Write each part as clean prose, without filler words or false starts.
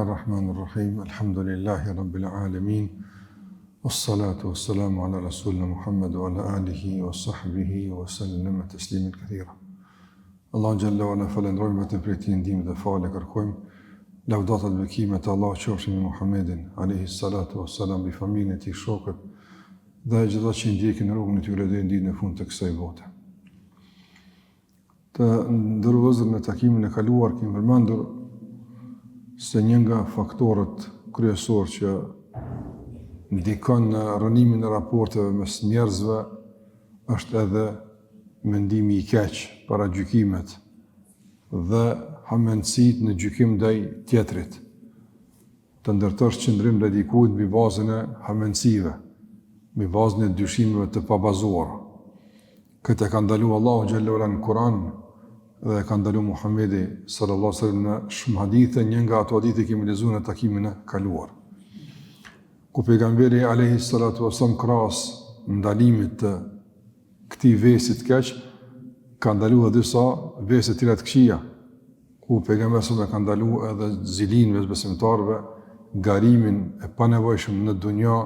Bismillahirrahmanirrahim. Elhamdulillahi Rabbil alemin. Wassalatu wassalamu ala rasulina Muhammed wa ala alihi wa sahbihi wa sallama tasliman kathira. Allahun xhelle ve ala falënderojmë vetëm prej tij ndihmë dhe falje kërkojmë. Lavdatat bekimet e Allahut qofshin mbi Muhammedin alayhi salatu wassalam mbi familjen e tij, shokët dhe gjithë ata që ndjekin rrugën e tyre deri në ditën e fundit të kësaj bote. Të nderuar vëllezër në takimin e kaluar kemi përmendur se një nga faktorët kryesorë që ndikon në rrënimin e raporteve mes njerëzve është edhe mendimi i keq, paragjykimet dhe hamendësitë në gjykim ndaj tjetrit. Të ndërtosh qëndrim ndaj dikujt mbi bazën e hamendësive, mbi bazën e dyshimeve të pabazuara. Këtë e ka ndalu Allahu xhelle ve ala në Kur'an dhe e ka ndalu Muhamedi sallallahu alaihi wasallam në shumë hadithe, një nga ato hadithe kemi lexuar në takimin e kaluar. Ku pejgamberi alaihi salatu wasallam krahas ndalimit të këtij vesi të keq ka ndaluar edhe disa vese të tjera të këqija, ku pejgamberi sallallahu alaihi wasallam ka ndaluar edhe zilinë mes besimtarëve, garimin e panevojshëm në dunja,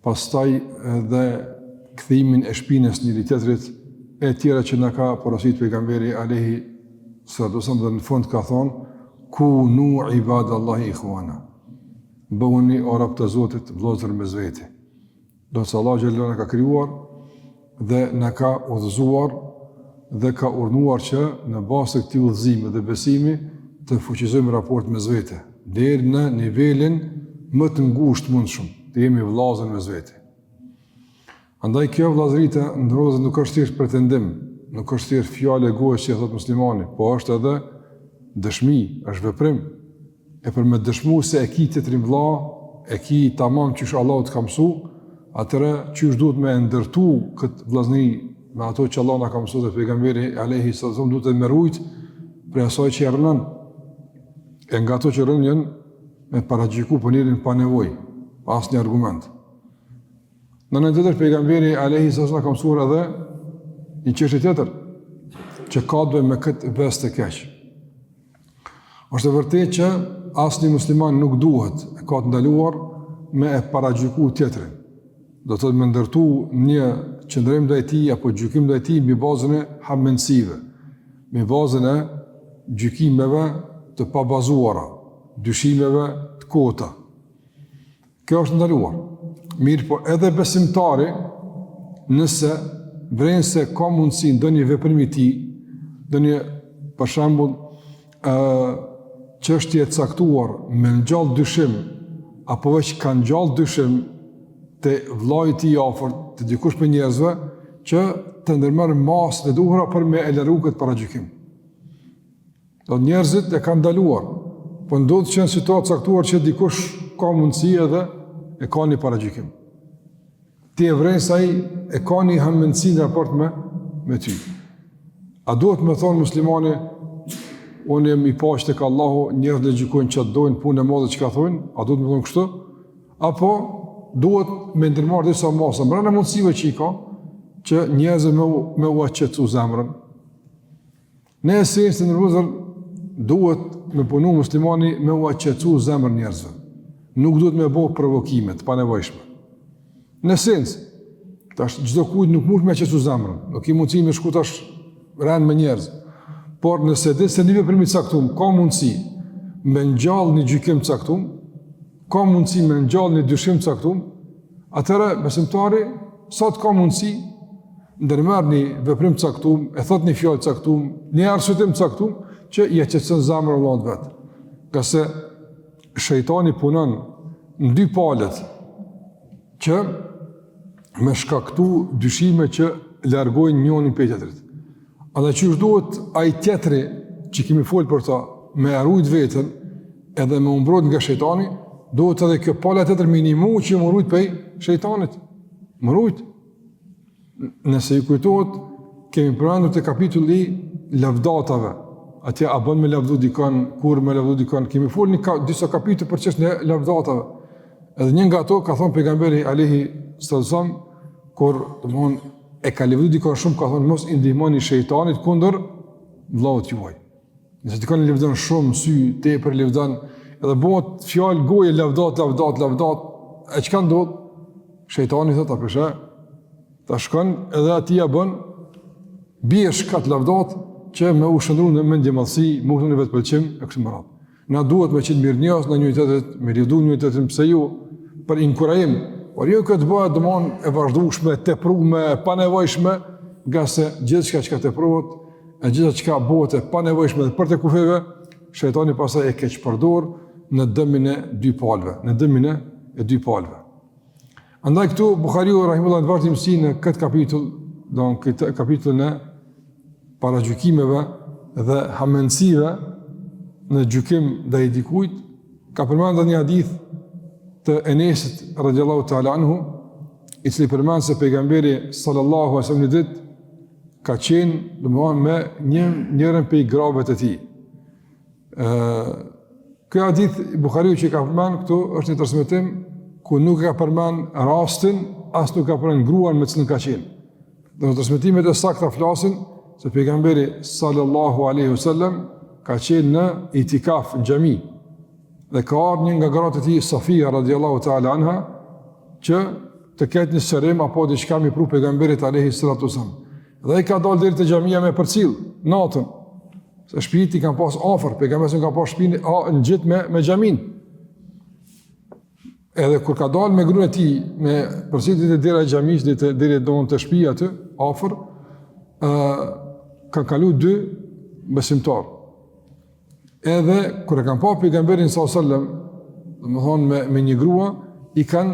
pastaj edhe kthimin e shpinës njëri-tjetrit e tjera që na ka porosit pejgamberi alaihi salatu wasallam dhe në fund ka thonë kunu ibadallahi ikhwana bëhuni o rob të Zotit vëllezër mes veti Do të thotë Allahu xhelle ve ala na ka krijuar dhe na ka udhëzuar dhe ka urdhëruar që në bazë të këtij udhëzimi dhe besimi të fuqizojmë raport mes vete, deri në nivelin më të ngushtë mundshëm, të jemi vëllazër mes vete. Andaj kjo vëllazëri të nderuar nuk është thjesht pretendim, nuk është thjesht fjalë e gojës që e thotë muslimani, po është edhe dëshmi, është veprim. E për me dëshmu se e ki tjetrin vlla, e ki tamam qysh Allahu të ka mësu, atëherë qysh duhet me ndërtu këtë vllazni me ato që Allahu na ka mësu dhe pejgamberi alejhi salatu selam duhet me rujt prej asaj që e rrënon. E nga ato që rrënon janë me paragjyku për njerin pa nevojë, pa asnjë argument. Në anën tjetër pejgamberi alejhi salatu selam na ka mësuar edhe një çështje tjetër që ka të bëjë me këtë ves të keq. Është e vërtetë që asnjë musliman nuk duhet, e ka të ndaluar me e paragjyku tjetrin. Do të thotë me ndërtu një qëndrim ndaj tij apo gjykim ndaj tij mbi bazën e hamendësive, mbi bazën e gjykimeve të pabazuara, dyshimeve të kota. Kjo është ndaluar. Mirëpo edhe besimtari, nëse vren se ka mundësi ndonjë veprim i tij, ndonjë, për shembull, ë çështje e caktuar me ngjall dyshim apo veç ka ngjall dyshim te vllai i tij i afërt, te dikush prej njerëzve që të ndërmerr masat e duhura për me e largu këtë paragjykim. Do njerëzit e kanë ndaluar, po ndodh që në situatë caktuar që dikush ka mundësi edhe e ka një paragjykim. Ti e vren se ai e ka një hamendësi në raport me, me ty. A duhet me thonë muslimani, unë jam i paqtë tek Allahu, njerëzit le gjykojnë çka dojnë, punë e madhe çka thonë, a duhet me thonë kështu? Apo duhet me ndërmarrë disa masa, mbrenda mundësive që i ka, që njerëzve me, me ua qetësu zemrën, Në esencë të nderuar vëllezër, duhet me punu muslimani me ua qetësu zemrën njerëzve. Nuk duhet me bo provokime të panevojshme. Në esencë, tash çdokujt nuk mund me qetësu zemrën, nuk ki mundësi me shku tash ren me njerëz. Por nëse di se një veprim i caktum, ka mundësi me ngjall një gjykim të caktum, ka mundësi me ngjall një dyshim të caktum, atëherë besimtari sa të ka mundësi ndërmerr një veprim të caktum, e thot një fjalë të caktum, një arsyetim të caktum që ia qetëson zemrën vëllaut vet. Ngase shejtani punon në dy palët që me shkaktu dyshime që largojnë njonin prej tjetrit. Andaj qysh duhet ai tjetri që kemi folë për ta me e rujt veten edhe me u mbrojt nga shejtani, duhet edhe kjo pala tjetër me nimu që me u rujt prej shejtanit. Me u rujt. Nëse ju kujtohet, kemi përmendur te kapitulli i lavdatave, atje a bën me lavdu dikon, kur me lavdu dikon, kemi folë një ka, disa kapituj për çështjen e lavdatave. Edhe një nga ato ka thonë pejgamberi alejhi salatu selam, kur domthon e ka lavdu dikon shumë, ka thonë mos i ndihmoni shejtanit kundër vëllaut juaj. Nëse dikon e lavdon shumë, sy tepër e lavdon, Edhe bëhet fjalë goje lavdat, lavdat, lavdat. E çka ndodh? Shejtani thotë a po sheh. Ta shkon edhe atij ja bën bjeshkë atë lavdat që me u shndërru në mendjemadhësi, me u në vetëpëlqim e kështu me radhë. Na duhet me qenë mirënjohës ndaj njëri-tjetrit, me lavdu njëri-tjetrin, pse jo, për inkurajim, por jo këtë bëhet domethënë e vazhdueshme, e teprume, e panevojshme, ngase gjithçka çka teprohet, e gjithçka çka bëhet e panevojshme dhe përtej kufijve, shejtani pastaj e keqpërdor në dëmin e dy palëve, në dëmin e dy palëve. Andaj këtu Buhariu rahimullah në vazhdimësi në këtë kapitull, do në këtë kapitullin e paragjykimeve dhe hamendësive në gjykim ndaj dikujt, ka përmendur një hadith të Enesit radiallahu ta'ala anhu, i cili përmend se pejgamberi sallallahu alaihi wasallam një ditë ka qenë, domethënë me një njërën prej grave të tij. Ë Ky hadith Buhariu që ka përmend këtu është një transmetim ku nuk e ka përmend rastin, as nuk ka përmend gruan me cilën ka qenë. Dhe në transmetimet e sakta flasin se pejgamberi sallallahu alaihi wasallam ka qenë në itikaf në xhami dhe ka ardhur një nga gratë e tij Safia radiallahu ta'ala anha që të ketë një sqarim apo diçka me i pru pejgamberit alaihi salatu wasallam. Dhe i ka dalë deri te xhamia me përcjell natën. Se shtëpitë i kanë pas afër, pejgamberi ka pas shtëpinë a ngjit me me xhamin. Edhe kur ka dalë me gruan e tij, me përcjell deri te dera e xhamisë, deri te deri domethënë te shtëpia aty, afër, ë kanë kalu dy besimtar. Edhe kur e kanë pa pejgamberin sallallahu alajhi wasallam, domethënë me me një grua, i kanë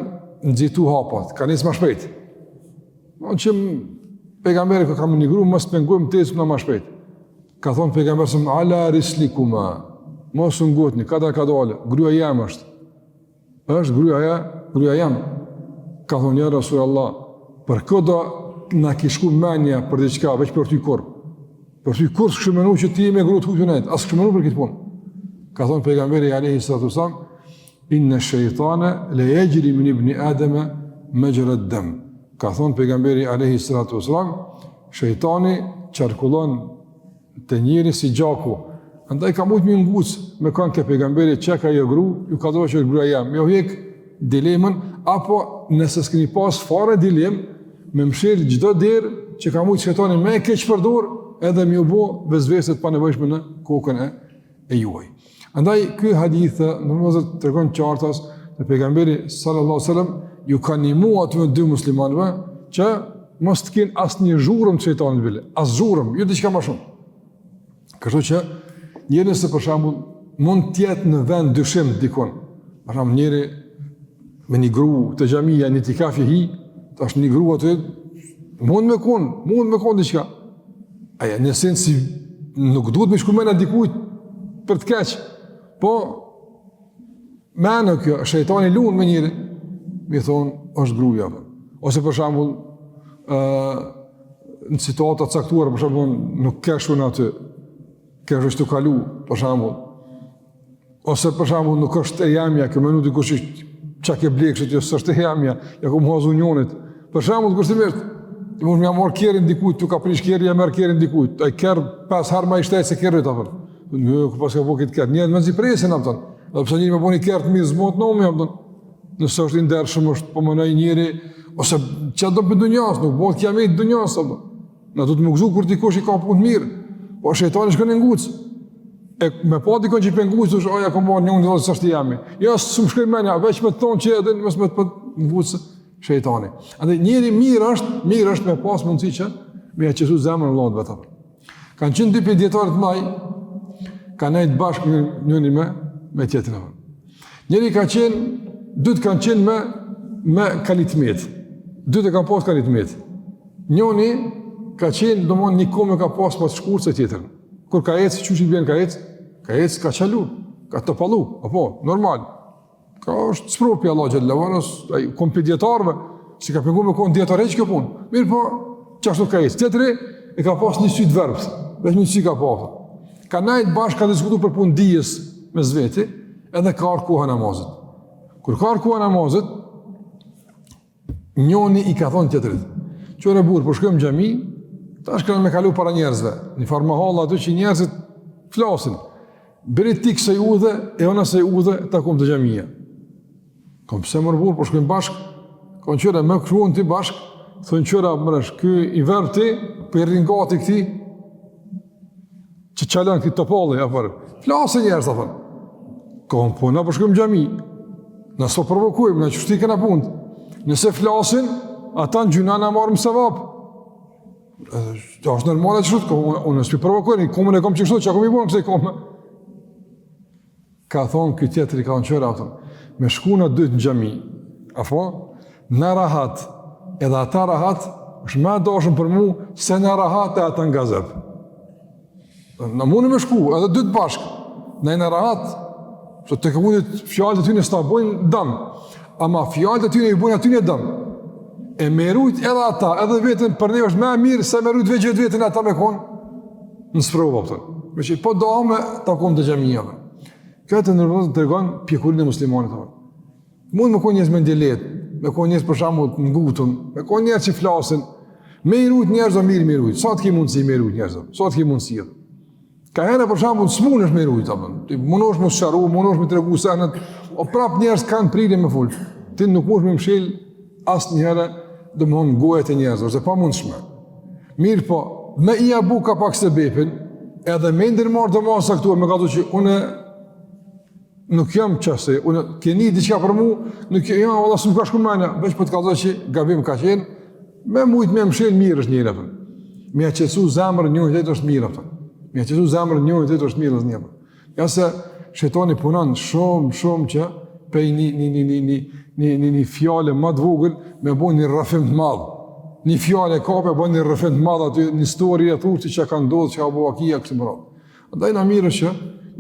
nxitu hapat, kanë ecë më shpejt. Do që pejgamberi ka me një grua, mos pengojmë të ecim më shpejt. Ka thonë pejgamberi sallallahu alajhi wasallam, ala rislikuma. Mos u ngutni, kadal kadale, gruaja jem është. Është gruaja, gruaja jem. Ka thonë ja Rasulullah, për kë do na kish shku menja për diçka veç për ty kurr. Për ty kurr s'kishim menu që ti me grua të huj nejt, as s'kishim menu për këtë punë. Ka thonë pejgamberi alayhi salatu wasallam, inna shaytana la yajri min ibni adama majra ad-dam. Ka thonë pejgamberi alayhi salatu wasallam, shejtani qarkullon te njeri si gjaku. Andaj ka mujtë me nguc me kanë ke pejgamberi që ka jo gru, ju ka dhënë që gruaja jem, me hjek dilemën apo nëse s'keni pas fare dilemë, me mshel çdo derë që ka mujtë shejtani me e keqpërdor edhe me ju bo vesvese të panevojshme në kokën e e juaj. Andaj ky hadith domethënë tregon qartas se pejgamberi sallallahu alajhi wasallam ju ka ndihmu atyre dy muslimanëve që mos të kenë asnjë zhurmë të shejtanit bile, as zhurmë, jo diçka më shumë. Kështu që njeri nëse për shembull mund të jetë në vend dyshim dikun. Për shembull njeri me një gru te xhamia në itikaf i hi, tash një gru aty mund me kon, mund me kon diçka. Aja, në sens si nuk duhet me shku mena dikujt për të keq. Po mena kjo, shejtani lun me njeri, me thon është gruaja. Ose për shembull, ë në situata të caktuara, për shembull, nuk kesh unë aty, kesh është tu kalu, për shembull, Ose për shembull nuk është e jemja, ke menu dikush që çka ke ble kështu jo s'është e jemja, ja kom huazu njonit. Për shembull kushtimisht, ti mund me marr kerrin dikujt, tu ka prish kerri, ja merr kerrin dikujt. Ai kerr pesë herë më i shtrejtë se kerri apo. Jo, ku paska bo këtë kerr. Njerëzit mezi presin apo. Edhe pse njeri me bo ni kerr të mirë s'bohet nomi apo. Nëse është i ndershëm është po menoj njeri ose çka do për dunjas, nuk bëhet kiamet dunjas apo. Na duhet me gëzu kur dikush i ka punë mirë, po shejtani shkon e nguc. E me pa dikon që po nguc, thosh, "Oja kom marrë një unë s'është i jemi." Jo, s'm shkoi mendja, veç me të thonë që edhe mos me të nguc shejtani. Andaj njeri mirë është, mirë është me pas mundësi që me ja qetësu zemrën vëllaut vet. Kanë qenë dy prej dijetarëve të mdhaj, kanë nejt bashkë njëri me me tjetrin. Njëri ka qenë, dytë kanë qenë me me ka ni t'metë. Dytë kanë pas ka ni t'metë. Njoni ka qenë, domethënë, një komë ka pas më të shkurt se tjetrin. Kur ka ecë, qysh i bjen ka ecë? Ka ecë, ka çalu, ka topallu, apo, normal. Ka është sprovë prej Allahut xhelle ve ala, ai kon prej dijetarëve, s'i ka pengu me konë dijetar hiç kjo punë. Mirëpo, qashtu ka ecë. Tjetri e ka pas një sy të verbët, veç një sy ka pas. Ka nejtë bashkë, ka diskutu për punë dijes mes veti, edhe ka ardhë koha namazit. Kur ka ardhë koha namazit, Njoni i ka thonë tjetrit, qe burrë, po shkojmë n'xhami, tash kena me kalu para njerëzve, një farë mahalla aty që njerëzit flasin. Bjeri ti kësaj udhe, e unë asaj udhe, takohem te xhamia. Ka thonë pse more burrë, po shkojmë bashkë, ka thonë kqyre, me shku ti bashkë, thonë kqyre, mërësh, ky i verbti, po i rrin gati këtij, që çalon këtij topalli, apo, flasin njerëz, apo. Ka thonë, po, na po shkojmë xhami, na s'po provokujmë, na qështu i kena punët. Nëse flasin, ata në gjynah na marrim sevap. Edhe, është normale qështu, ka unë, unë s'pi provokoj, komën e kom qështu, çka kom i bo kësaj kome? Ka thonë ky tjetri ka thonë kqyre, apo, me shku na dytë në xhami, apo, na rahat, edhe ata rahat, është ma e dashun për mu, se na rahat e ata në gazep. Na mundë me shku, edhe dytë bashkë, na jena rahat, se tek e fundit fjalët e tyne s'ta bojnë dëm, ama fjalët e tyne i bojnë atyne dëm. E me rujt edhe ata, edhe veten për ne është ma mirë se me rujt veç veten ata me konë, në sprovë, apo. Me që po do me takohem te xhamia. Kjo të nderuar vëllezër tregon pjekurinë e muslimanit. Apo. Mund me konë njerëz mendjelehtë, me konë njerëz për shembull të ngutun, me konë njerëz që flasin, me i rujt njerëz o mirë me i rujt, sa të ki mundësi me i rujt njerëz, sa të ki mundësi. Ka herë për shembull s'mundesh me i rujt, apo. Ti mundohesh me sqaru, mundohesh me tregu senet, o prap njerëz kanë prirje me fol. Ti nuk mundesh me mshel asnjëherë, domethonë gojët e njerëzve, është e pamundshme. Mirëpo, me ia bu ka pak sebepin, edhe me ndërmarrë do masa këtu, me kallzu që unë nuk jam qasë, unë keni diçka për mu, nuk jam, valla s'më ka shku menja, veç po të kallzoj që gabim ka qenë, me mujtë me mshel mirë është njëri, apër. Me ia qetësu zemrën njëri tjetrit është mirë, apër. Me ia qetësu zemrën njëri tjetrit është mirë, është njëri, Ja se shejtani punon shumë, shumë që pej një, një, një, një, një, një, një, një fjale më të vogël me bo një rrëfim të madh. Një fjale e kap e bo një rrëfim të madh aty, një story e thurë që ka ndodhë, që ka bo akia, kështu me radhë. Andaj na mirë që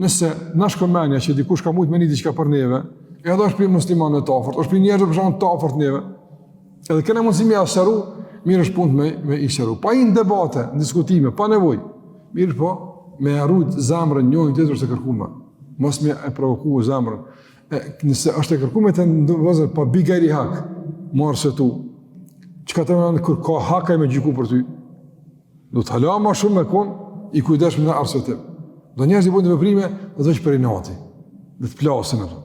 nëse na shkon mendja që dikush ka mujtë me ni diçka për neve, edhe është prej muslimanëve të afërt, është prej njerëzve për shembull të afërt neve, edhe kena mundësi me ia sqaru, mirë është punë me, me i sqaru. Pa hi në debate, në diskutime, pa nevojë. Mirëpo, me e rujt zemrën njëri tjetrit është e kërkume. Mos me e provoku zemrën. E, nëse është e kërkume të nderuar vëllezër, pa bi gajri hak, me arsyetu. Çka të mendon kur ka hak ai me gjyku për ty? Duhet hala ma shumë me kon i kujdesshëm në arsyetim. Do njerëz i bojnë veprime, do të veç për inati. Dhe të plasin ato.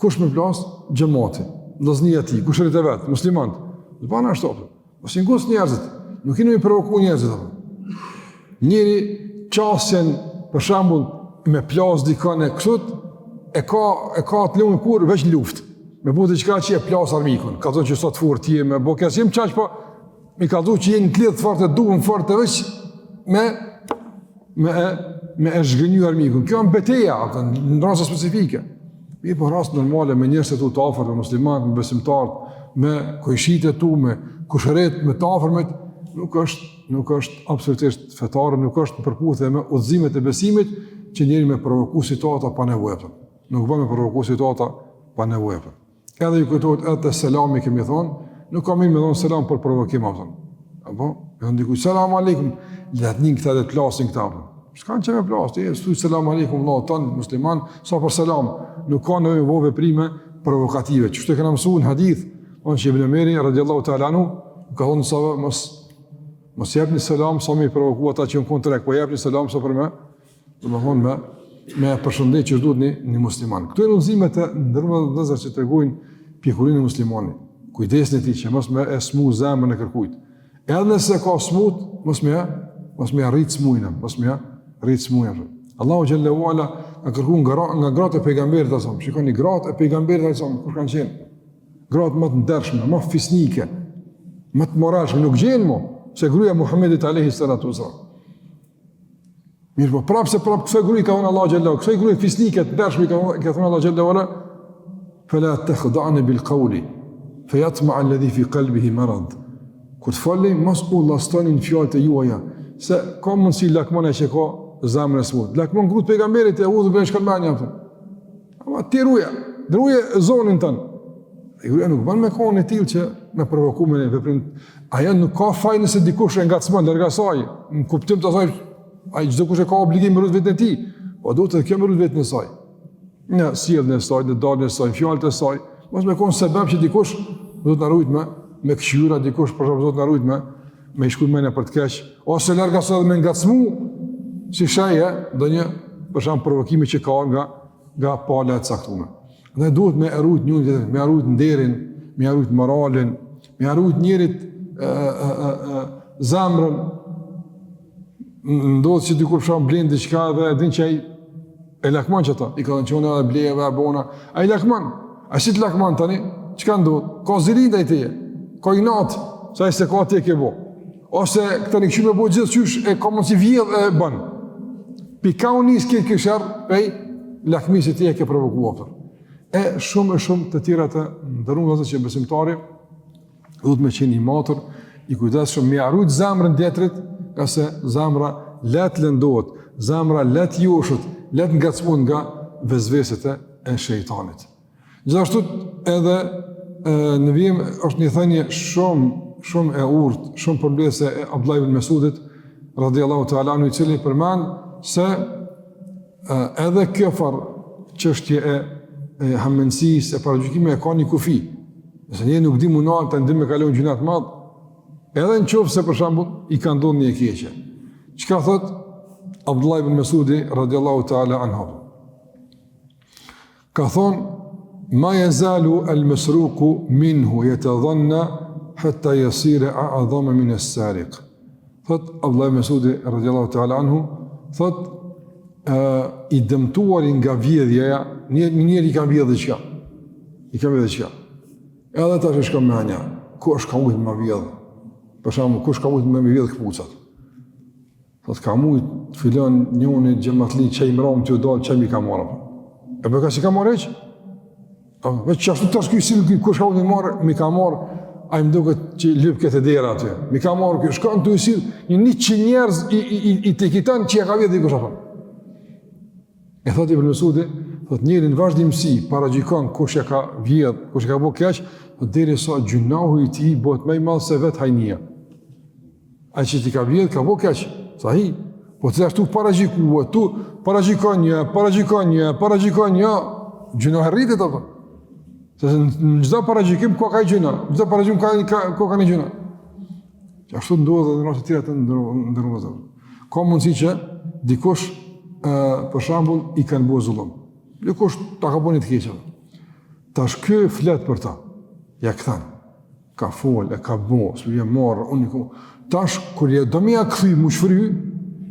Kush me plas? Xhemati, vllaznia e tij, kushërit e vet, muslimanët. Do bën ashtu. Mos i nguc njerëzit, nuk keni me provoku njerëzit apo. Njeri qasjen për shembull me plas dikon e kështu e ka e ka të lënë kur veç në luftë. Me bo diçka që e plas armikun. Ka thonë që sot fort je me bo kesim çaq po Mi kallzu që jeni të lidhë fort e duhën fort e veç me, me, e, me e zhgënjy armikun. Kjo në beteja, atë, në raste specifike. Mirëpo rast normale me njerëz të tu të afërt, me muslimanët, me besimtarët, me kojshitë e tu, me kushërit, me të afërmit, nuk është, nuk është absolutisht fetare, nuk është në përputhje me udhëzimet e besimit që njeri me provoku situata pa nevojë. Nuk bën me provoku situata pa nevojë. Edhe ju kujtohet edhe te selami kemi thonë, nuk ka mirë me dhonë selam për provokim, apo. Apo, me thonë dikuj, selam aleikum, le të nin këta dhe të plasin këta, apo. S'kanë që me plasë, ti thuj selam aleikum, vëllaut tënd, musliman, sa për selam, nuk ka nevojë me bo veprime provokative. Qështu e kena mësu në hadith, thonë që Ibn Omeri, radiallahu ta'ala anhu, ka thonë sa mos, mos jepni selam sa me i provoku ata që janë konë trek, po jepni selam sa për me, Domethonë me, me përshëndet që duhet një, një musliman. Këto janë udhëzime të nderuar vëllezër që tregojnë pjekurinë e muslimanit, kujdesin e tij që mos me e smu zemrën e kërkujt. Edhe nëse ka smut, mos me, mos me rrit smujnë, mos me rrit smujnë. Allahu xhelle ue ala ka kërku nga, nga gratë e pejgamberit alejhi selam. Shikoni gratë e pejgamberit alejhi selam, kush kanë qenë? Gratë më të ndershme, më fisnike, më të moralshme, nuk gjen mo, se gruaja e Muhamedit alayhi salatu wasallam. Mirëpo, prapë se prapë kësaj gruje ka thonë Allahu xhelle, kësaj gruje fisnike të ndershme ka thonë, ka thonë Allahu xhelle ue ala, fela tekhda'ne bil kauli, fe jatma alledhi fi kalbihi merad. Kur të folni, mos u llastoni në fjalët e juaja, se ka mundësi lakmon ai që ka zemrën e smut. Lakmon grut pejgamberit eudhu bilah shkon menja, për. Ama ti ruje, ruje zonin tënd. E gruja nuk bën me konë e tillë që me provoku me një veprim. Ajo nuk ka faj nëse dikush e ngacmon larg asaj, në kuptim të asaj, ai çdokush e ka obligim me rujt veten e tij, po duhet edhe kjo me rujt veten e saj. Në sjelljen e saj, në daljen e saj, në fjalët e saj, mos me konë sebeb që dikush Zot na rujt me me kqyra dikush për shembull Zot na rujt me me i shku menja për të keq, ose larg asaj edhe me ngacmu si shenjë ndonjë. për shembull provokimi që ka nga nga pala e caktuar. Ne duhet me e rujt njëri tjetrin, me e rujt nderin, me e rujt moralin, me e rujt njerit e, e, e, e, zemrën. Ndodh që dikur për shembull blen diçka dhe e din që ai e lakmon qata, i ka thënë që unë edhe bleva e bona, ai lakmon, a si të lakmon tani, çka ndodh? Ka zili ndaj teje, ka inat, se ai s'e ka ti e ke bo. Ose këta një këshu me bo gjithë qysh e ka mundësi vjedh e bën. Pi ka u nis këtë ky sherr, pej lakmisë ti e ke provoku atë. E shumë e shumë të tjera të nderuar vëllezër që besimtari duhet me qenë i matur, i kujdesshëm me ia rujt zemrën tjetrit, ngase zemra lehtë lëndohet, zemra lehtë joshet, lehtë ngacmohet nga vesveset e shejtanit. Gjithashtu edhe e, në vijim është një thënie shumë shumë e urtë, shumë përmbledhëse e Abdullah ibn Mesudit radhiyallahu ta'ala anhu i cili përmend se e, edhe kjo farë çështje e, e hamendësisë, e paragjykimit e ka një kufi. Nëse njeri nuk di m'u nal, tani din me kalu në gjynah të madh, edhe në qoftë se për shembull i ka ndodhur një e keqe. Çka thot Abdullah ibn Mesudi radhiyallahu ta'ala anhu? Ka thonë, ma jezalu el mesruku minhu jetedhanna hatta jesire a'dhame min es-sarik. Thot, Abdullah ibn Mesudi, radiallahu ta'ala anhu, thot, e, i dëmtuari nga vjedhja, një, një njeri i ka vjedhë diçka, i ka vjedhë diçka. Edhe tash i shkon menja, kush ka mujtë me vjedhë? Për shembull, kush ka mujtë me vjedhë këpucat? Thot ka mujt filan njoni xhematli që i mram tu dal që m'i ka marrë. E për ka s'i ka marrë hiç? A, veç që ashtu tash ky si ky kush ka mujt me marrë, m'i ka marrë, ai më duket që lyp këtë dera aty. M'i ka marrë ky shkon tu i sill një 100 njerëz i i i, i tekiton që ja ka vjedh dikush apo. E thot Ibn Mesudi, thot njeri në vazhdimësi paragjykon kush ja ka vjedh, kush ja ka bo keq, derisa gjynahu i tij bëhet më i madh se vet hajnia. Ai që t'i ka vjedh, ka bo keq, sahi, po ti ashtu paragjyku, tu paragjykon një, paragjykon një, paragjykon një, gjynahi rritet, apo. Se në çdo paragjykim ka ka gjynah, në çdo paragjykim ka, ka, ka, ka një gjynah. Që ashtu ndodh edhe në raste tjera të nderuar. Ka mundësi që dikush, e, për shembull, i kanë bo zullum. Dikush ta ka bo një të keqe. Tash ky flet për ta, ja kthen. ka fol, e ka bo, s'po vjen marre, unë i ku... Tash, kur je do me ja kthy, m'u shfry,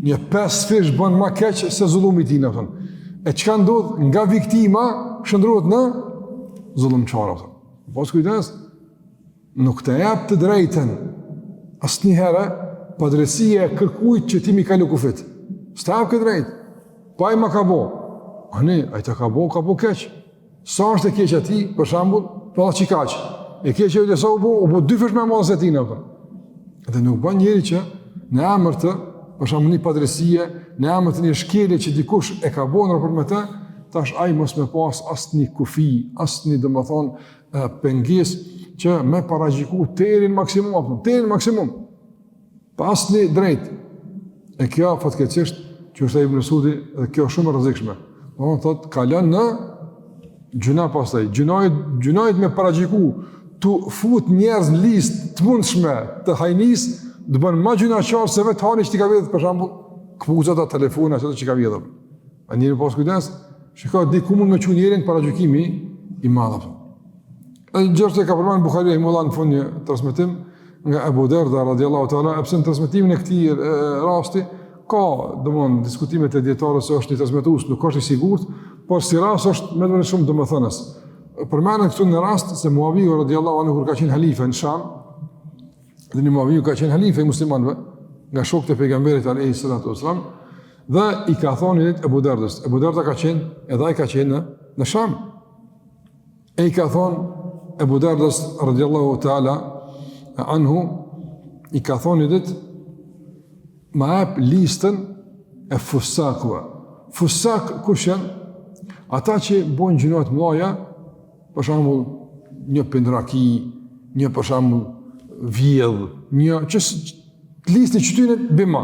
një pesëfish bën ma keq se zullumi i tij, në thonë. E çka ndodh nga viktima, shndërrohet në zullumqar, thonë. Pas kujdes, nuk të jep të drejtën, asnjëherë, padrejtësia e kërkujt që ti m'i kalu kufit. S'ta jep këtë drejtë, po ai ma ka bo. Ani, ai ta ka bo, ka bo keq. Sa është e keqja e tij, për shembull, po që kaq. E keqja jote sa u bo, u bo dyfish më e madhe se e tina, apo. Dhe nuk bën njeri që në emër të, për shembull, një padrejtësie, në emër të një shkelje që dikush e ka bo në raport me të, tash ai mos me pas asnjë kufi, asnjë domethënë pengesë që me paragjyku deri në maksimum, apo deri në maksimum. Pa asnjë drejt. E kjo fatkeqësisht që është Ibn Mesudi dhe kjo është shumë e rrezikshme. Domethënë thot kalon në gjynah pastaj, gjynahit, gjynahit me paragjyku, tu fut njerëz në listë të mundshme të hajnisë, të bën ma gjynahqar se vetë hajni që t'i ka vjedhë për shembull, këpucat a telefona ato që ka vjedhë. A njeri pas kujdes, shiko di ku mund me çu njerin paragjykimi i madh. E gjithashtu e ka përmend Buhariu rahimehullah në fund një transmetim nga Ebu Derda radiallahu ta'ala, e pse në transmetimin e këtij rasti ka, domthon, diskutimet e dijetarëve se është një transmetues, nuk është i sigurt, por si rast është me të shumë domethënës. Përmendet këtu në rast se Muaviu radiallahu anhu kur ka qenë halife në Sham, dhe një Muaviu ka qenë halife i muslimanëve, nga shokët e pejgamberit alayhi salatu wasalam, dhe i ka thonë një ditë Ebu Derdës, Ebu Derda ka qenë, edhe ai ka qenë në, në Sham. E i ka thonë Ebu Derdës radiallahu ta'ala anhu, i ka thonë një ditë, ma jep listën e fusakëve. Fusak kush janë? Ata që bojnë gjynahe të mdhaja, për shembull një pin raki, një për shembull vjedh, një që të listën qëtyne bima.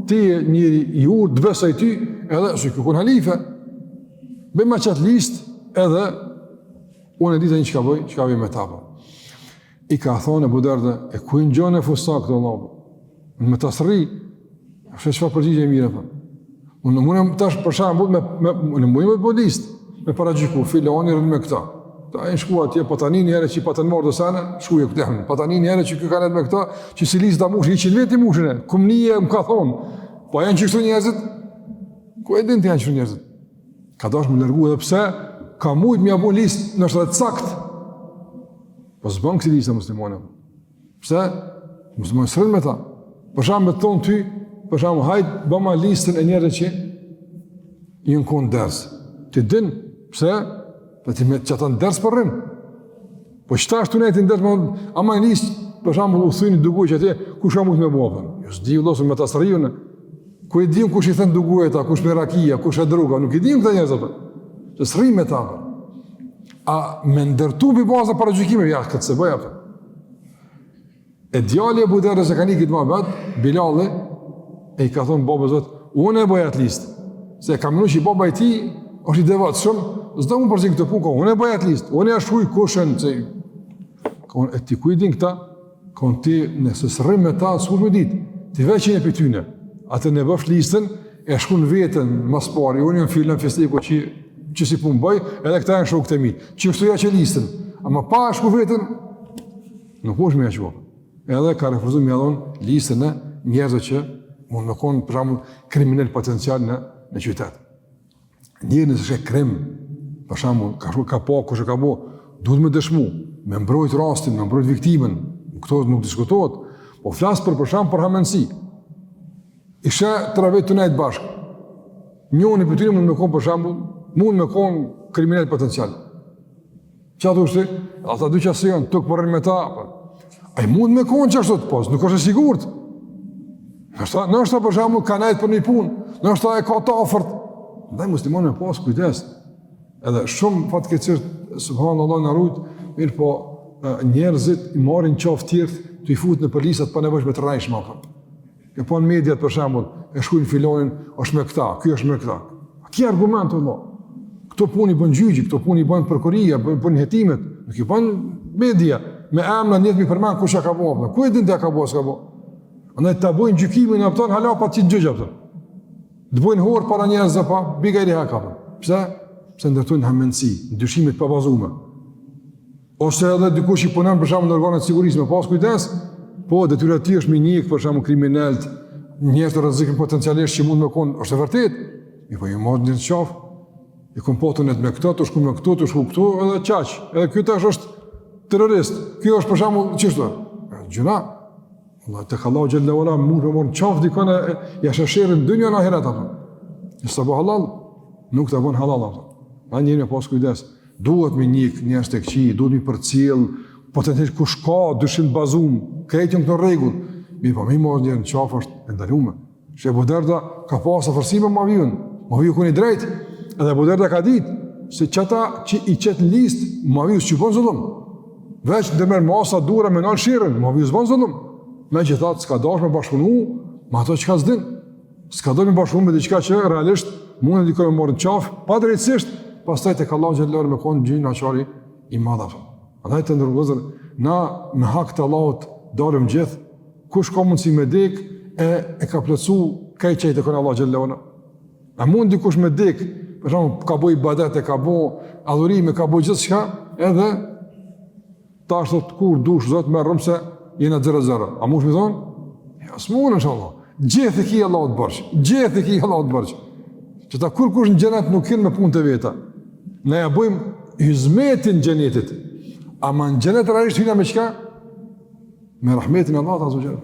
Ti je njeri i urtë, të besoj ty, edhe se ky kon halife. Bima qat listë edhe unë e di tani çka bëj, çka bëj me ta. Po. I ka thonë Ebu Derda, e ku i gjen fusakët vëlla? Unë me ta s'rri. Shih çfarë përgjigje e mirë po. Unë mundem tash për shembull me me unë mundem me bo listë, me paragjyku filani rrin me këta. Ta e shku atje po tani një herë që patën marrë do sene, shku e këtë. Po tani një herë që ky ka nejt me këta, që si listë ta mush 100 vetë mushin. Kum nie më ka thon. Po janë qështu njerëzit? Ku e din ti janë qështu njerëzit? Ka dash me largu edhe pse ka mujt me ia bo listë ndoshta edhe të saktë. Po s'bën kësi lista muslimani. Pse? Muslimani s'rrin me ta. Për shembull me thonë ty, për shembull, hajt bëma listën e njerëzve që janë konë ders. Ti din, pse? Po ti me qata n'ders po rrin. Po qëta është tu nejt n'ders, më, ama një listë, për shembull, u thyni dy gojë që atje, kush ka mujtë me bo, për? Jo s'di, vëlla, se me ta s'rri unë. Ku e dim kush i then dy gojët, kush me rakia, kush e droga, nuk i dim këta njerëz, për. Se s'rri me ta, për. A me ndërtu mbi baza paragjykimeve, ja, këtë s'e bëj, për. E djali e Ebu Derdës e ka ni këtë muhabet, Bilali, e i ka thonë babës vet, unë e bëj atë listë, se e ka menu që baba i tij është i devotshëm, s'do m'u përzi n'këto punë, unë e bëj atë listë, unë e shkruj kushën, se, ka thonë, e ti ku i din këta, ka thonë ti nëse s'rrin me ta, s'mush me ditë, ti veç je prej tyne, atë në bëfsh listën, e shkrun veten ma s'pari, unë jam filan fisteku që qësi punë bëj, edhe këta janë shokët e mi, qështu ja qe listën, ama pa e shkru veten, nuk mush me ja çu. Edhe ka refuzu me dhon listën e njerëzve që mund me konë, për shembull, kriminel potencial në, në qytet. Njeri nëse sheh krim, për shembull, ka shku, ka pa, kush e ka bo, duhet me dëshmu, me mbrojt rastin, me mbrojt viktimën, këto nuk diskutohet, po flas për për shembull për hamendësi. I sheh tre vetë tu nejt bashkë. Njoni prej tyne mund me konë për shembull, mund me konë kriminel potencial. Qa thu ti? Ata dy që janë, tuk po rrin me ta. Po. Ai mund me konë qashtu, po, nuk është e sigurt. Ndoshta, ndoshta për shembull ka nejt për një punë, ndoshta e ka të afërt. Ndaj muslimani me pas kujdes. Edhe shumë fatkeqësisht, subhanallahu na rujt, mirëpo njerëzit i marrin n'qafë tjerët tu i fut nëpër lista t'panevojshme të rrejshme apo. E po në mediat për shembull, e shkruajnë filonin, është me këta, ky është me këta. A ki argument vëlla? Këto punë i bën gjyqi, këto punë i bën prokuroria, bën bën hetimet, nuk i bën media me emra njerëz mi përmend kush e ka bo. Ku e din ti a ka bo, s'ka bo? Andaj ta bojnë gjykimin apo hala pa ti gjyq apo. Të bojnë horr para njerëzve pa bigajri hak apo. Pse? Pse ndërtojnë hamendësi, dyshime të pabazuara. Ose edhe dikush që punon për shembull në organet e sigurisë, me pas kujdes, po detyra e tij është me njek për shembull kriminelët, njerëz të rrezikshëm potencialisht që mund me kon, është e vërtetë. Mirëpo jo marr në qafë. E kom pa tu nejt me këto, tu shku me këto, tu shku këtu, edhe qaq. Edhe ky tash është terrorist. Ky është për shembull qështu. Gjynah. Allah tek Allahu xhelle ue ala mund me marr n'qafë dikon e ja sheh sherrin n'dynja n'ahiret apo. S'ta bën hallall, nuk ta bën hallall apo. A njeri me pas kujdes. Duhet me njek njerëz të këqij, duhet me përcjell potencialisht kush ka dyshim të bazum, krejt janë këto n'rregull. Mirëpo me marr njerëz në qafë është e ndalume. Që Ebu Derda ka pas afërsi me Muavijun, Muaviju kon i drejt, edhe Ebu Derda ka dit, se qata që i qet në listë, Muaviju s'u bën zullum. Veç ndërmerr masa t'dura me nalë sherrin, Muaviju s'bën zullum. Megjithatë, s'ka dash me bashkëpunu, me ato çka s'din. S'ka dash me bashkëpunu me diçka që realisht mund e dikon me marrë në qafë, padrejtësisht, pastaj tek Allahu xhelle ue ala me konë gjynahqar i madh. Andaj të nderuar vëllezër, na me hak të Allahut dalim gjithë, kush ka mundësi me dek, e, e ka plotësu krejt që i takon Allahut xhelle ue ala. A mund dikush me dek, për shembull, ka bo ibadet, e ka bo adhurime, ka bo gjithçka, edhe tash thot kur dush Zot merrëm se jena 0-0. A mund me thonë? Ja, s'mund inshallah. Gjithë i ki Allahut borxh, gjithë i ki Allahut borxh. Qeta kurkush në xhenet nuk hin me punë të veta. Ne ja bëjmë hyzmetin xhenetit. Ama në xhenet realisht hyna me çka? Me rahmetin e Allahut azze ue xhel.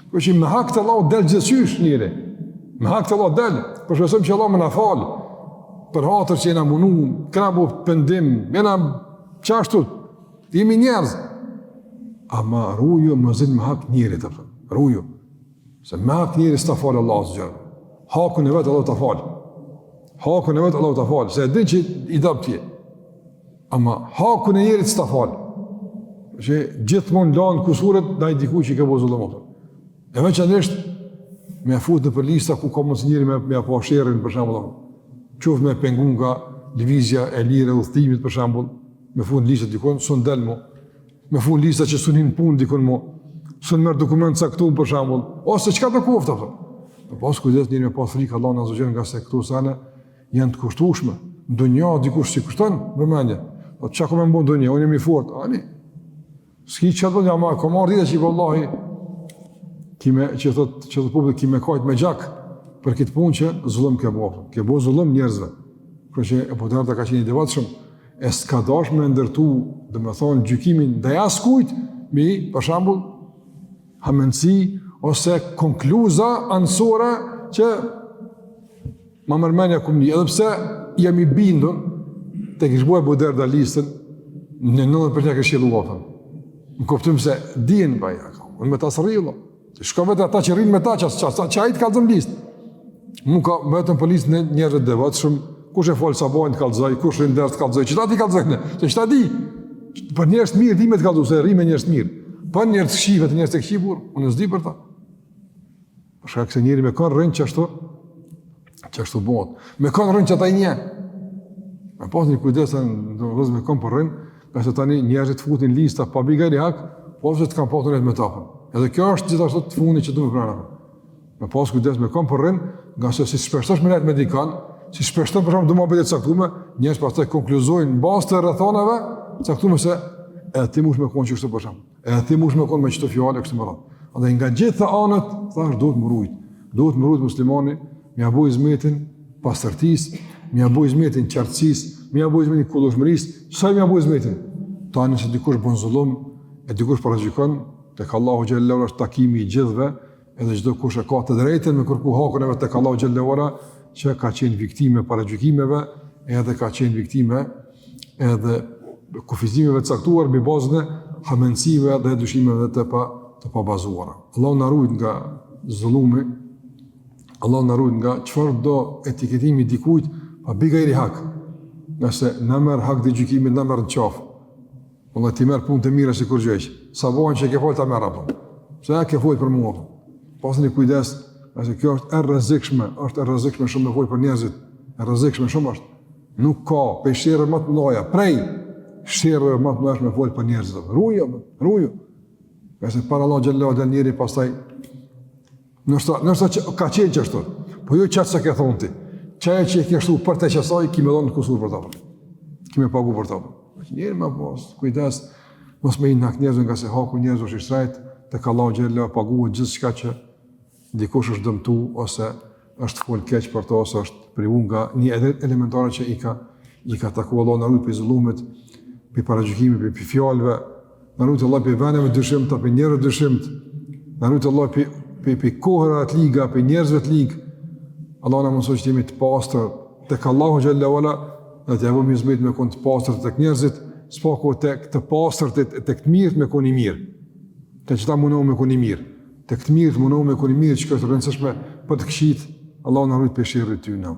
Kështu që me hak të Allahut del gjithqysh njeri. Me hak të Allahut del, po shpresojmë që Allahu me na fal. Për hatër që jena munu, kena bo pendim, jena qashtu, jemi njerëz. Ama ruju mos zin me hak njerit, apo. Ruju. Se me hak njerit s'ta fal Allahu azze ue xhel. Hakun e vet Allahu ta fal. Hakun e vet Allahu ta fal, se e din që i dobët je. Ama hakun e njerit s'ta fal. Që gjithmonë lanë kusuret ndaj dikujt që i ke bo zullum. E veçanërisht me fut nëpër lista ku ka mundësi njeri me, me pa sherrin për shembull. Qoftë me pengu nga lëvizja e lirë e udhëtimit për shembull, me fut në lista dikun, s'un del mo. Me fut në lista që s'un hin n'punë dikun mo. S'un merr dokument caktum për shembull, ose çka do koftë apo. Me pas kujdes njeri me pas frikë Allahun azze ve xhel ngase këto sene janë të kushtueshme. Në dunja dikush s'i kushton vëmendje. Po çka ka me m'bo n'dunja, unë jam i fortë, ani. S'ki çka do ama ka marrë dita që vallahi ki me që thot që thot populli ki me kajt me gjak për këtë punë që zullum ke bo. Ke bo zullum njerëzve. Kështu që Ebu Derda ka qenë i devotshëm e s'ka dash me ndërtu, domethonë gjykimin ndaj askujt, mi për shembull hamendësi ose konkluza anësore që ma merr menja kum ni, edhe pse jam i bindun të kish bo Ebu Derda listën në 90% kish qëllu apo. Në kuptim se din pa ja, unë me ta s'rri vlla. Shko vetë ata që rrinë me ta, që, që, që, që ai të kallzon listë. Mu ka vetëm për listën e njerëzve të devotshëm, kush e fal sabahun të kallzoj, kush rrin ders të kallzoj, qita t'i kallzojnë, se qita di. Për njerëz të mirë di me të kallzu, se rri me njerëz të mirë. Për njerëz të këqij, vetë njerëz të këqij burrë, unë s'di për ta. Për shkak se njeri me kon rrin qashtu, qashtu bëhet. Me kon rrin qata i njeh. Me pas një kujdes të vëllezër me kon po rrin, ngase tani njerëzit futin lista pa bigajri hak, po pse të kanë patur me ta. Edhe kjo është gjithashtu të fundit që duhet pranë. Me pas kujdes me kon po rrin, ngase si shpeshtosh me nejt me dikan, si shpeshton për shembull do muhabete të caktuara, njerëz pastaj konkluzojnë në bazë të rrethanave të caktuara se edhe ti mush me kon qështu për shembull. Edhe ti mush me kon me qëto fjalë e kështu me radhë. Andaj nga gjitha anët, thash duhet m'u rujt. Duhet m'u rujt muslimani, me ia bo hizmetin pastërtisë, me ia bo hizmetin qartësisë, me ia bo hizmetin kullushmërisë, sa me ia bo hizmetin? Tani nëse dikush bën zullum, e dikush paragjykon, tek Allahu xhelle ue ala është takimi i gjithëve, edhe çdokush e ka të drejtën me kërku hakun e vet tek Allahu xhelle ue ala, që ka qenë viktimë e paragjykimeve, edhe ka qenë viktimë edhe kufizimeve të caktuar mbi bazën e hamendësive dhe dyshimeve të pa të pabazuara. Allahu na rujt nga zullumi, Allahu na rujt nga çfarëdo etiketimi dikujt pa bigajri hak. Ngase na merr hak të gjykimit, na merr në qafë. Valla t'i merr punë të mira si kurgjë hiç. Sabahun që e ke fol ta merr apo. Pse e ke fol për mua? Pasni kujdes, ngase kjo është e rrezikshme, është e rrezikshme shumë me fol për njerëzit. E rrezikshme shumë është. Nuk ka prej sherreve më të mëdha, prej sherreve më të mëdha me fol për njerëzit. Ruju, ruju. Ngase para Allahut xhelle ue ala njeri pastaj Ndoshta, ndoshta që ka qenë qashtu, po jo qatë sa ke thonë ti, qajo që e ke shtu për të qasaj, ki me dhonë kusur për ta, ki me pagu për ta. Njeri me pas kujdes, mos me hi në hak njerëzve, ngase haku njerëzve është i shtrejtë, tek Allahu xhelle ue ala paguhet gjithçka që dikush është dëmtu, ose është fol keq për to, ose është privu nga një e drejtë elementare që i ka, i ka taku Allahu na rujt prej zullumit, prej paragjykimit, prej, prej fjalëve, na rujt Allahu prej veneve dyshimta, prej njerëzve dyshimtë, na rujt Allahu prej, prej, prej kohëra të liga, prej njerëzve të ligë, Allahu na mundësoftë që të jemi të pastër tek Allahu xhelle ue ala, dhe t'ia bëjmë hizmet me konë të pastër tek njerëzit, s'paku tek të pastër tek, tek të mirët me konë i mirë, te qëta mundohu me konë i mirë. Tek të mirët mundohu me kon i mirë që është e rëndësishme për të këqijtë, Allahu na rujt prej sherrit tyne.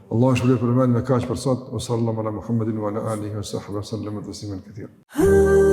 Allahu ju shpërbleftë për vëmendje me kaq për sot, wa sallallahu ala Muhammedin wa ala alihi wa sahbihi wa sallam tasliman katira.